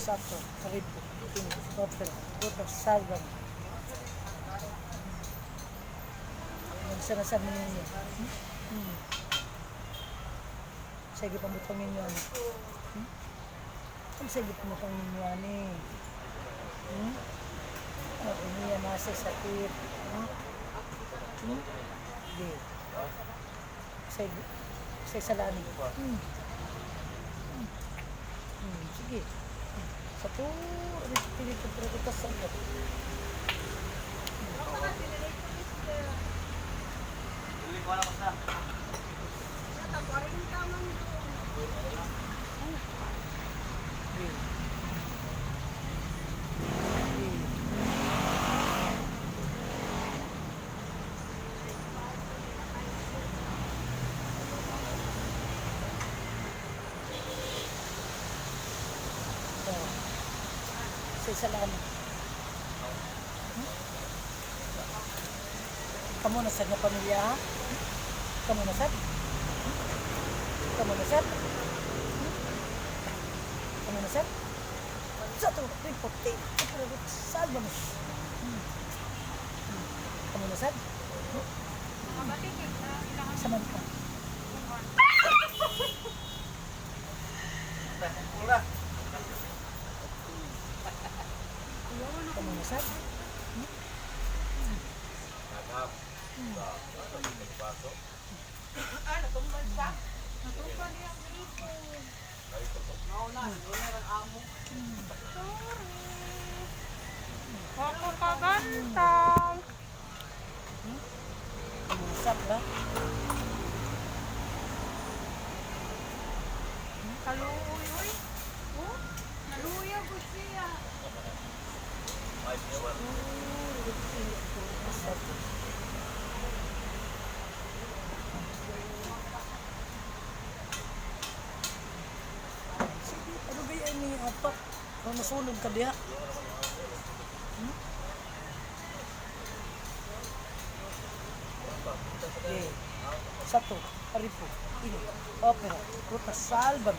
Sato, Aripo, Tini, Opera, Ruta, Sálvame. Nagsana sa ninyo. Hmm? Hmm. Sige, pamutang ninyo ani. Hmm? Ang sige, pamutang ninyo ani. Hmm? Oh, iniya nasa sakit. Hmm? Hmm? Di. Sige. Sige, salani. Hmm. Hmm. Sige. Sa to, tinito pero ito sa. Di. Di. Oh. Sa salani. Hmm? Kamu na sad nga pamilya, ha? Kamu na sad? Kamu na sad? Kamu na sad? Sa to, ripotin, salva mo. Kamu na sad? Sa man ka? Kamu na sad? Natupa niya ang gripo. Sorry. Ako kagantang. Kamu na sad ba? Kaluoy, oy. Oh, naluya ko siya. Sige, ano ba yan ni Apak? Kung masunog ka diha. Hmm? Okay. Sato, Aripo, Ini, Opera, Ruta Salvan.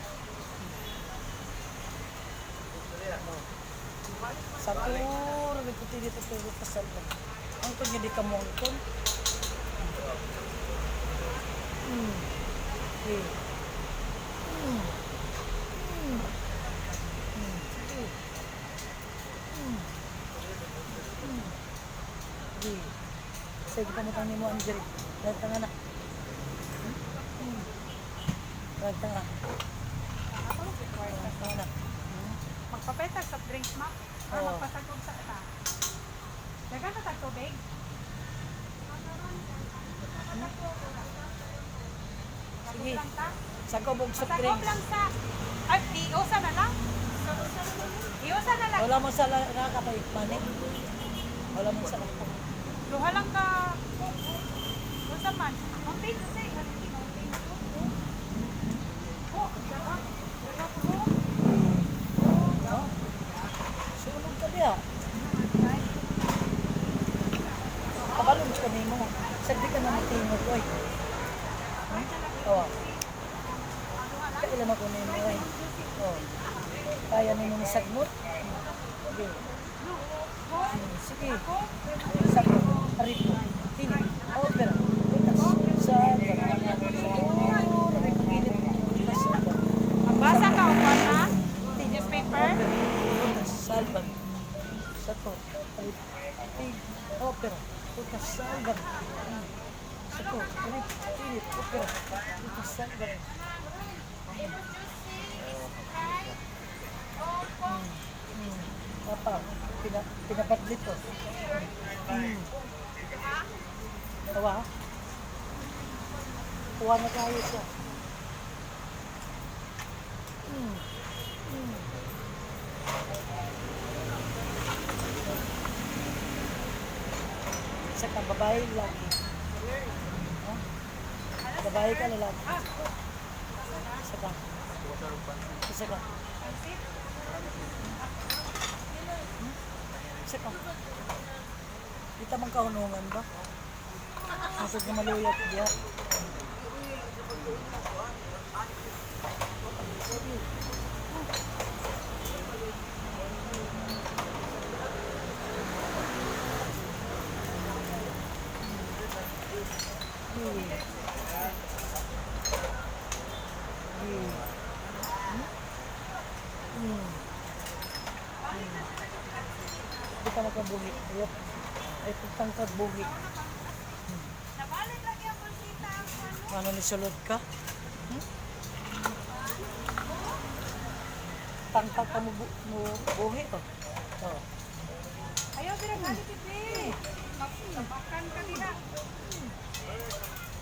Sato, Aripo, Tini, Ruta Ruta Salvan. Ang to niya di ka mo ang Okay. Sige. Sige. Sige, pamutang nimo ang diri. Dagtanga na. Dagtanga. Dagtanga na. Magpapetag sa drinks, ma. Or Oo. magpasagog sa ta. Dagan na tag tubig. Sige. Lang ta. Sagob og soft Pasagop drinks. lang sa. Ay, iusa na lang. Iusa na lang. Wala mo sa nakakapay mani. Wala mo sa Duha lang ka. Unsa man? Mountain Dew, say. Mountain Dew. Oh, daga. Daga po. No? Sunog ka diha. Pakalong ka nimo. Sagdi ka na matingog oy. Oh. Kailan ako nimo oy. Oh. Kaya nimo ni sagnot? Sige. Sige. Sagot. Aripo. Tini. Opera. Butas. Sa. Siguro. Ripo. Butas. Magbasa ka o kwan, ha? Newspaper? Butas. Salvan. Sato. Aripo. Tini. Opera. Butas. Salvan. Sato. Aripo. Tini. Opera. Butas. Salvan. Papa, pinabatlit ko. Tawa? Kuha na tayo siya. Isa ka, babae, lalaki. Ha? Babae ka, lalaki. Isa ka. Isa ka. Isa ka. Di tamang kahunungan ba? Masag na maluyat diya. Sige. Sige. Hindi ka makabuhi. Ayok. Ay, pagtangkad buhi. Nabalik lagi ang bolsita ang ano. Ano ni sulod ka? Tangkad ka mo, mo buhi. Oh. Oh. Ayaw dira gali tibi. Mapakan ka dira.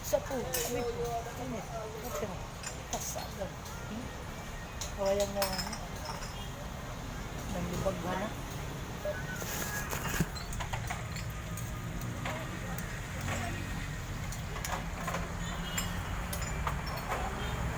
Sa po. Uy po. Ano? Okay. Kasagan. Kawayang mo. Ano? Nang libag ba na?